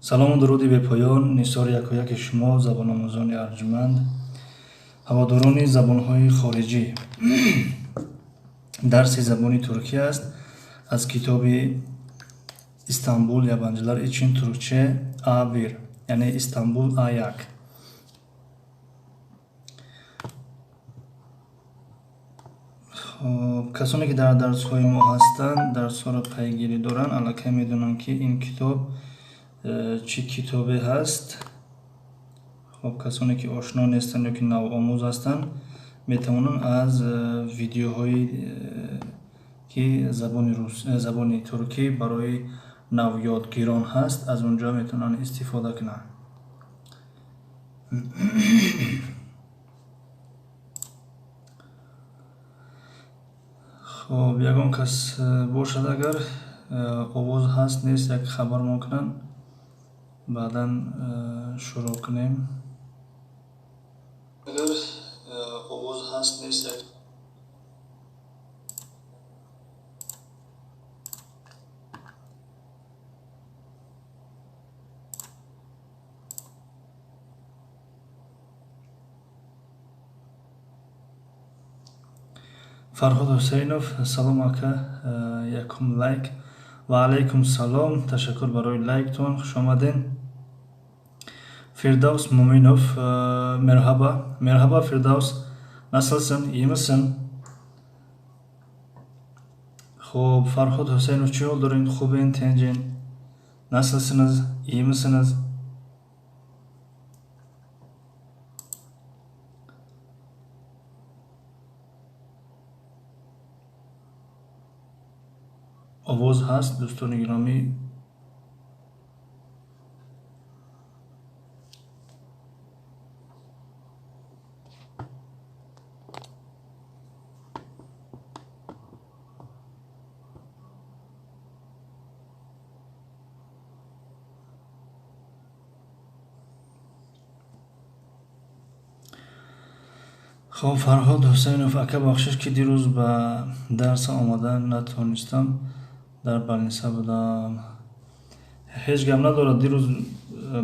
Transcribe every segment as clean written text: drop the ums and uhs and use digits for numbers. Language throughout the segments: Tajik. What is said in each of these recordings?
Салому дуруди бепоён нисори якояки шумо, забономӯзони арҷманд, ҳаводорони забонҳои хориҷӣ. Дарси забони туркӣ аст аз китоби Истанбул yabancılar için Türkçe A1, яъне Истанбул А1. Хоб, касоне ки дар дарсҳои мо ҳастанд, дарсҳоро пайгирӣ доранд, аллакай медонанд, ки ин китоб чӣ китобе ҳаст. Хоб, касоне ки ошно нестанд ё ки навомӯз ҳастанд, метавонанд аз видеоҳои ки забони туркӣ барои навёдгирон ҳаст, аз он ҷо метавонанд истифода кунанд. Хоб, ягон кас бошад, агар овоз ҳаст нест, як хабармон кунанд, баъдан шурӯъ кунем. Агар овоз ҳаст нест, як Фарҳод Ҳусейнов, салом ака, якум лайк. Ва алайкум салом, ташаккур барои лайктон, хуш омаден. Фирдавс Муминов, merhaba. Merhaba Firdavs, nasılsın, iyi misin? Хоб, Фарҳод Ҳусейнов, чӣ ҳол дорен? Хубен, тенҷен? Nasılsınız, iyi misiniz? Овоз ҳаст, дӯстони гиромӣ? Хоб, Фарҳод Ҳусейнов, ака, бахшиш, ки дирӯз ба дарс омада натонистам, дар больница будам. Ҳеҷ гап надорад, дирӯз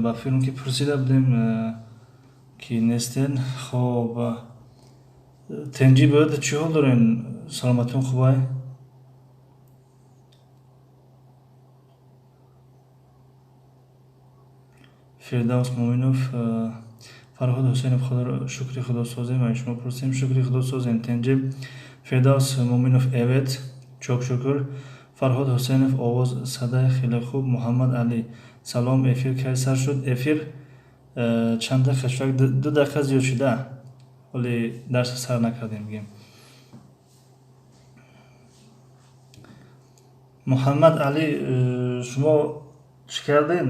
ба филм ки пурсида будем, ки нестен. Хоб, тенҷӣ буд, чӣ ҳол дорен? Саломатон хубай? Фирдавс Муминов, Фарҳод Ҳусейнов, шукри Худо созем, ай шумо пурсем, шукри Худо созем, тенҷи. Фирдавс Муминов, evet, çok şükür. Фарҳод Ҳусейнов, овоз садай хеле хуб. Муҳаммад Алӣ, салом, эфир кай сар шуд? Эфир чанд дақиқа шуд? 2 дақиқа зиёд шуда, ҳоли дарса сар накардем, бигем. Муҳаммад Алӣ, шумо чӣ кардем?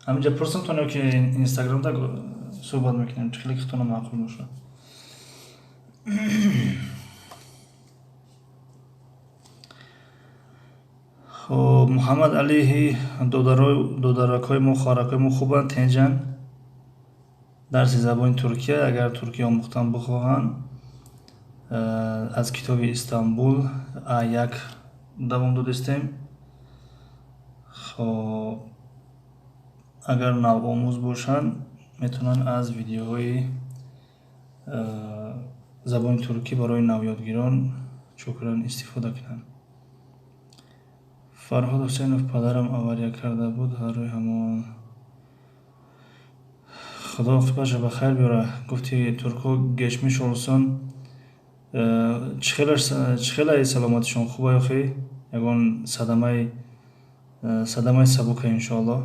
Ҳаминҷа пурсамтон ё ки инстаграмда суҳбат мекунем, чӣ хеле ки худтона маъқул бошад. Хоб, Муҳаммад Алиҳи, додаракҳои мо, хоҳаракҳои мо хубанд, тенҷанд. Дарси забони туркия, агар туркия омӯхтан бихоҳанд, аз китоби Истанбул А1 давом додистем. Хоб, агар навомӯз бошанд, метавонанд аз видеоҳои забони туркӣ барои навёдгирон чӯкран истифода кунанд. Фарҳод Ҳусейнов, падарам авария карда буд, ҳаррӯи ҳамон. Худо оқибатша ба хайр биёра. Гуфти туркҳо гешмиш олсон. Чӣ хелаи саломатишон хуба ё хе? Ягон садамаи сабука иншоаллоҳ.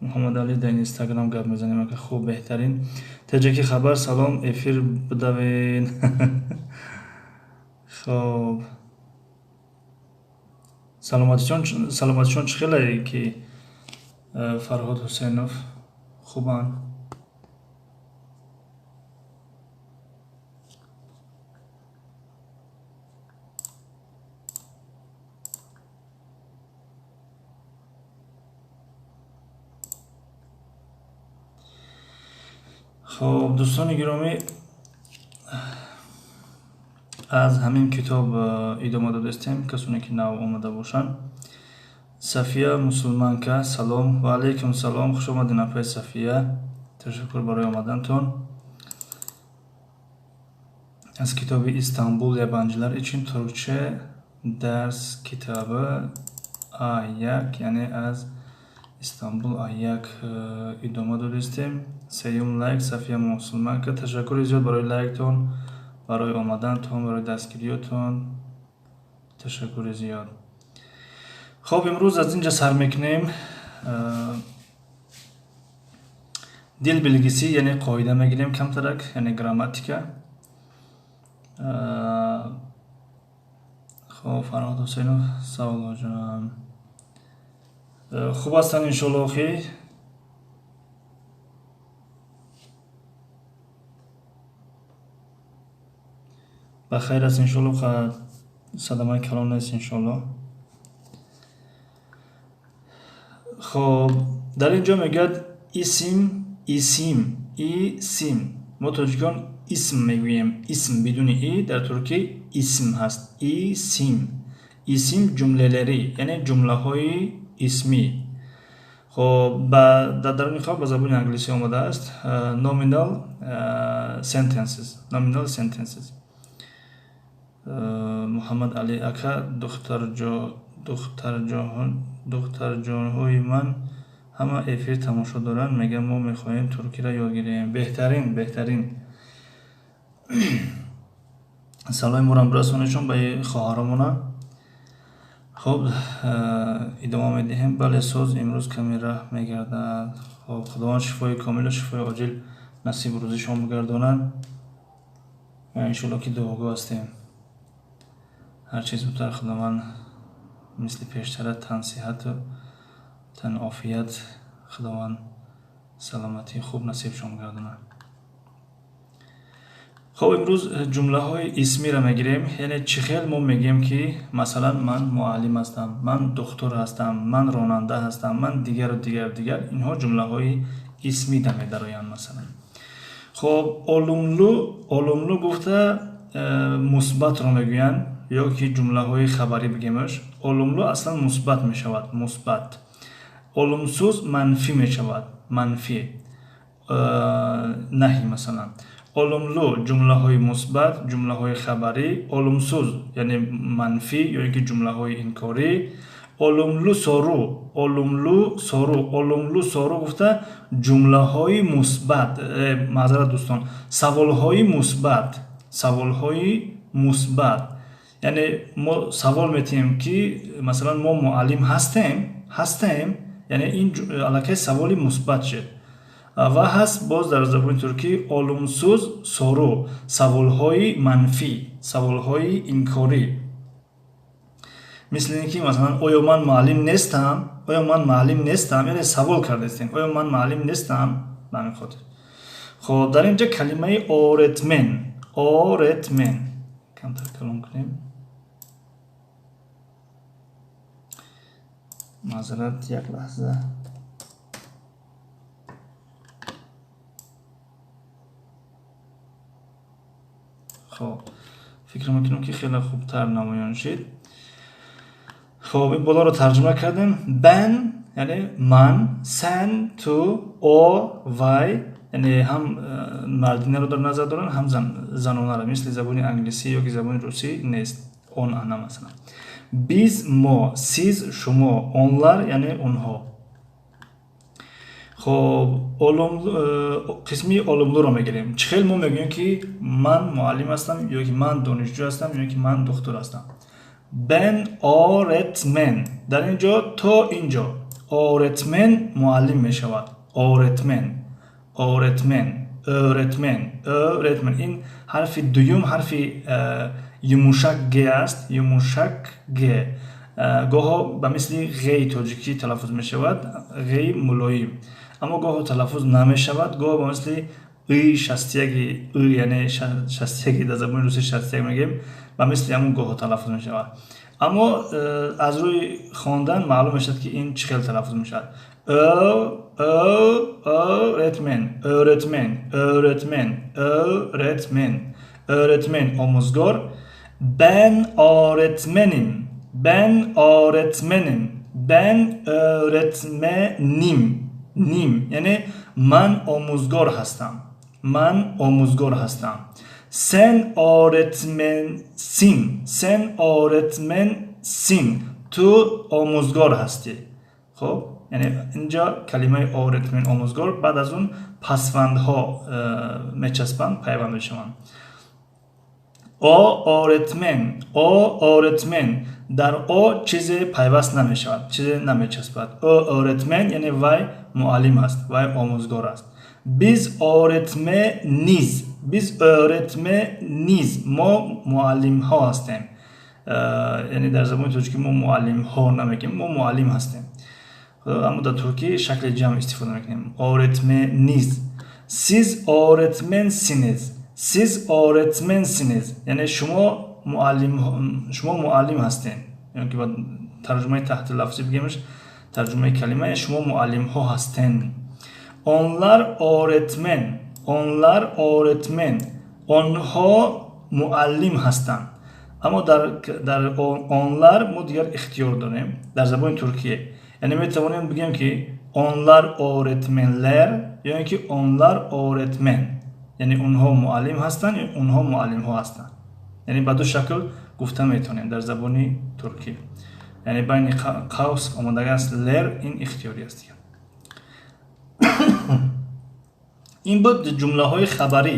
Муҳаммад Алӣ, дар инстаграм гап мезанем, ака, хуб, беҳтарин. Теҷаки хабар, салом, эфир бидавен. Хоб, саломатишон чӣ хелае ки Фарҳод Ҳусейнов хубанд? Хоб, дӯстони гиромӣ, Аз ҳамин китоб идома додастем, касоне ки нав омада бошанд. Сафия Мусулманка, салом. Ва алайкум салом, хуш омадед, апаи Сафия. Ташаккур барои омадантон. Аз китоби Истанбул yabancılar için Türkçe ders kitabı А1, яъне аз Истанбул А1 идома додистем. Сеюм лайк Сафия Мусулманка. Ташаккури зиёд барои лайктон, барои омадантон, барои дастгириётон. Ташаккури зиёд. Хоб, имрӯз аз инҷа сар мекунем. Dil bilgisi, яъне қоида мегирем камтарак, яъне грамматика. Хоб, Фарҳод Ҳусейнов, саволоҷон. Хуб ҳастанд, иншоалло, охи. Ба хайр аст, иншоалло, садамаи калон нест, иншоалло. Хоб, дар ин ҷо мегӯяд исм, исим, исим. Мо тоҷикон исм мегӯем, исм бидуни и, дар туркӣ исм ҳаст. Исим. Isim cümleleri, яъне ҷумлаҳои исмӣ. Хоб, дар даруни хоб ба забони англисӣ омадааст nominal sentences, nominal sentences. Муҳаммад Али ака, духтарҷонҳои ман ҳама эфир тамошо доранд, мегӯянд мо мехоҳем туркиро ёд гирем. Беҳтарин, беҳтарин. Саломи моро бирасонедшон ба хоҳаромона. Хоб, идома медиҳем. Бале, соз имрӯз каме раҳ мегардад. Хоб, Худованд шифои комилу шифои оҷил насиб рӯзишон бигардонад. Иншоалло ки дуогӯ ҳастем. Ҳар чиз зудтар Худованд мисли пештара тан сиҳату тан офият, Худованд саломатии хуб насибшон бигардонад. Хоб, имрӯз ҷумлаҳои исмиро мегирем, яъне чӣ хел мо мегӯем ки масалан ман муаллим ҳастам, ман духтур ҳастам, ман ронанда ҳастам, ман дигару дигару дигар. Инҳо ҷумлаҳои исмӣ да медароянд масалан. Хоб, olumlu, olumlu гуфта мусбатро мегӯянд ё ки ҷумлаҳои хабарӣ бигемаш. Olumlu аслан мусбат мешавад, мусбат. Olumsuz манфӣ мешавад, манфӣ. Наҳи масалан. Olumlu ҷумлаҳои мусбат, ҷумлаҳои хабарӣ, olumsuz яъне манфӣ ё ин ки ҷумлаҳои инкорӣ. Olumlu soru, olumlu soru, olumlu soru гуфта ҷумлаҳои мусбат, маъзарат дӯстон, саволҳои мусбат, саволҳои мусбат. Яъне мо савол метиҳем ки масалан мо муаллим ҳастем, ҳастем, яъне ин аллакай саволи мусбат шуд. Ва ҳаст боз дар забони туркӣ olumsuz soru, саволҳои манфӣ, саволҳои инкорӣ. Мисли ин ки масалан оё ман муаллим нестам, оё ман муаллим нестам, яъне савол кардастем, оё ман муаллим нестам, ба ҳамин хотир. Хоб, дар ин ҷо калимаи öğretmen, öğretmen. Камтар калон кунем. Маъзарат, як лаҳза. Хоб, фикр мекунам ки хеле хубтар намоён шид. Хоб, ин болоро тарҷума кардем. Ben яъне ман, sen, ту, о, вай, яъне ҳам мардинаро дар назар доранд, ҳам занонаро, мисли забони англисӣ ё ки забони русӣ нест. Он, ана масалан. Biz, мо, siz, шумо, onlar яъне онҳо. Хоб, қисми olumlu ро мегирем. Чӣ хел мо мегӯем ки ман муаллим ҳастам ё ки ман донишҷӯ ҳастам ё ки ман духтур ҳастам. Ben öğretmen. Дар ин ҷо то ин ҷо öğretmen муаллим мешавад. Öğretmen, öğretmen, öğretmen, öğretmen. Ин ҳарфи дуюм ҳарфи юмушак г аст, юмушак г. Гоҳо ба мисли ғеи тоҷикӣ талаффуз мешавад, ғеи мулоим. Аммо гоҳо талаффуз намешавад, гоҳо ба мисли и шастияги ы, яъне шастияги дар забони русӣ шастияг мегӯем, ба мисли ҳамон гоҳо талаффуз мешавад. Аммо аз рӯи хондан маълум мешавад ки ин чӣ хел талаффуз мешавад. Ö, öğretmen, öğretmen, öğretmen, öğretmen, öğretmen омӯзгор. Ben öğretmenim. Ben öğretmenim. Ben öğretmenim. Nim. Яъне ман омӯзгор ҳастам. Ман омӯзгор ҳастам. Sen öğretmensin. Sen öğretmensin. Ту омӯзгор ҳастӣ. Хуб, яъне инҷо калимаи öğretmen омӯзгор, баъд аз он пасвандҳо мечаспанд, пайванд мешаванд. O öğretmen. O öğretmen. Дар о чизе пайваст намешавад, чизе намечаспад. О öğretmen, яъне вай муаллим аст, вай омӯзгор аст. Biz öğretmeniz. Biz öğretmeniz. Мо муаллимҳо ҳастем. Яъне дар забони тоҷикӣ мо муаллимҳо намегӯем, мо муаллим ҳастем. Аммо дар туркӣ шакли ҷамъ истифода мекунем. Öğretmeniz. Siz öğretmensiniz. Siz öğretmensiniz. Яъне шумо муаллим, шумо муаллим ҳастед. Ё ки ба тарҷумаи таҳти лафзӣ бигемш, тарҷумаи калима, шумо муаллимҳо ҳастед. Onlar öğretmen. Onlar öğretmen. Онҳо муаллим ҳастанд. Аммо дар onlar мо дигар ихтиёр дорем дар забони туркия. Яъне метавонем бигем ки onlar öğretmenler ё ин ки onlar öğretmen. Яъне онҳо муаллим ҳастанд ё онҳо муаллимҳо ҳастанд. Яъне ба ду шакл гуфта метавонем дар забони туркӣ. Яъне байни қавс омадагааст лер, ин ихтиёрӣ аст. Ин буд ҷумлаҳои хабарӣ.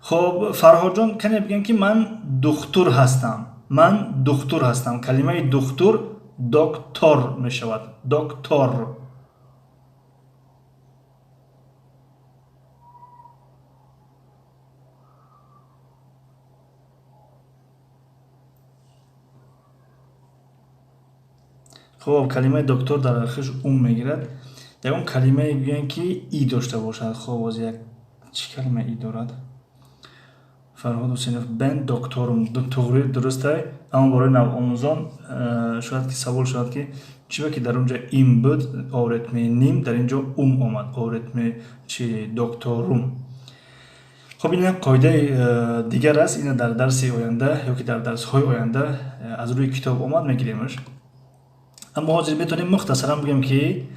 Хоб, Фарҳодҷон, кане бигем ки ман духтур ҳастам. Ман духтур ҳастам. Калимаи духтур доктор мешавад. Доктор. Хоб, калимаи доктор дар ахирш ум мегирад. Ягон калимае гӯянд ки и дошта бошад. Хоб, боз як чӣ калима и дорад? Фарҳод Ҳусейнов, ben doktorum. Туғри, дурустай, аммо барои навомӯзон шояд ки савол шавад ки чиба ки дар он ҷо им буд, öğretmenim, дар ин ҷо ум омад, öğretme чи doktorum. Хоб, ин як қоидаи дигар аст. Ина дар дарси оянда ё ки дар дарсҳои оянда аз рӯи китоб омад мегиремаш. Аммо ҳозир метавонем мухтасаран бигӯем ки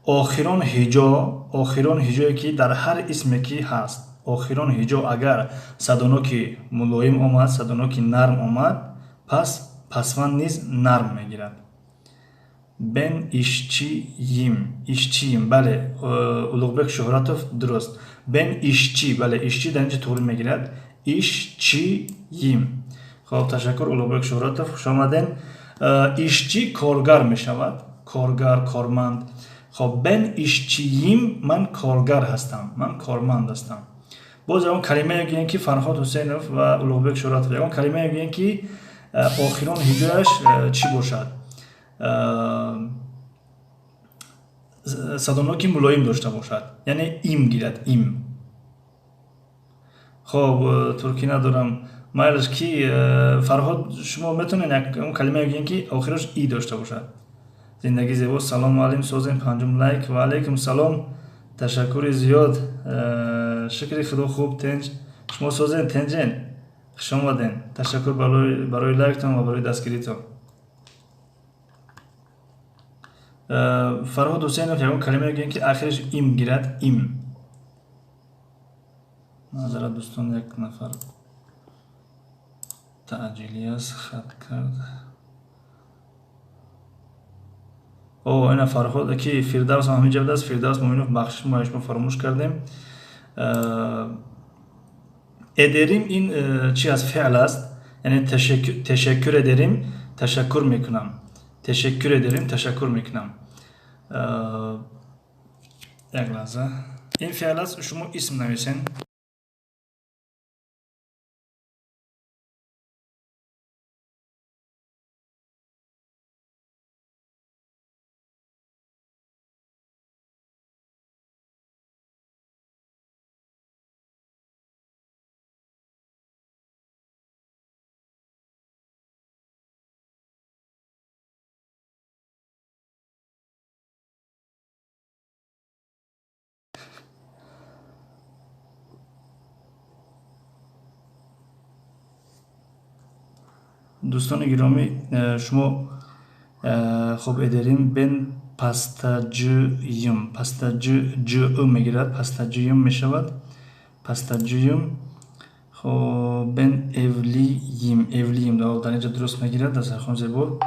охирон ҳиҷо, охирон ҳиҷое ки дар ҳар исме ки ҳаст, охирон ҳиҷо агар садоноки мулоим омад, садоноки нарм омад, пас пасванд низ нарм мегирад. Ben işçiyim. Işçiyim. Бале, Улуғбек Шуҳратов, дуруст. Ben işçi, бале, işçi дар инҷо туғри мегирад. Işçiyim. Хоб, ташаккур, Улуғбек Шуҳратов, хуш омаден. Işçi коргар мешавад. Коргар, корманд. Хоб, ben işçiyim, ман коргар ҳастам, ман корманд ҳастам. Боз ягон калимае гӯем ки Фарҳод Ҳусейнов ва Улуғбек Шуҳратов, ягон калимае гӯем ки охирон ҳиҷояш чӣ бошад? Садоноки мулоим дошта бошад, яъне им гирад, им. Хоб, туркӣ надорам, майлаш ки Фарҳод, шумо метавонед ягон калимае гӯем ки охирош и дошта бошад? Зиндагӣ зебо. Салом, муаллим, созем, панҷум лайк. Ва алайкум салом, ташаккури зиёд. Шукри худо, хуб, тенҷ. Шумо созен, тенҷен? Хуш омаден, ташаккур барои лайктон ва барои дастгиритон. Фарҳод Ҳусейнов, ягон калимае гӯем ки ахираш им гирад, им. Маъзарат, дӯстон, як нафар таъҷилӣ аст, хат кард. О, ина Фарҳод ки Фирдавс ҳам ҳаминҷа будааст. Фирдавс Муъминов, бахшиш, мо шумо фаромӯш кардем. Ederim ин чи аст? Феъл аст, яъне teşekkür ederim, ташаккур мекунам. Teşekkür ederim, ташаккур мекунам. Як лаҳза, ин феъл аст, шумо исм нависен. Дӯстони гиромӣ, шумо хуб ederim, ben pastacıyım. Pastacı j мегирад, pastacıyım мешавад, pastacıyım. Хоб, ben evliyim, evliyim дар инҷа дуруст мегирад. Дастархон зебо.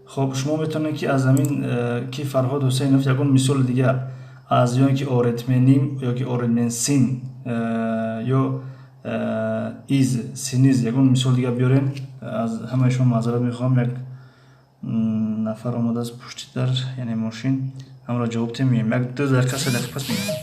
Хоб, шумо метавонед, ки аз ҳамин ки Фарҳод Ҳусейнов ягон мисоли дига аз ё ки öğretmenim ё ки öğretmensin ё iz, siniz ягон мисол дига биёрем. Аз ҳамаи шумо маъзарат мехоҳам, як нафар омадааст пушти дар, яъне мошин. Ҳамро ҷавоб тем, меем. 1-2 дақиқа, 3 дақиқа пас меем.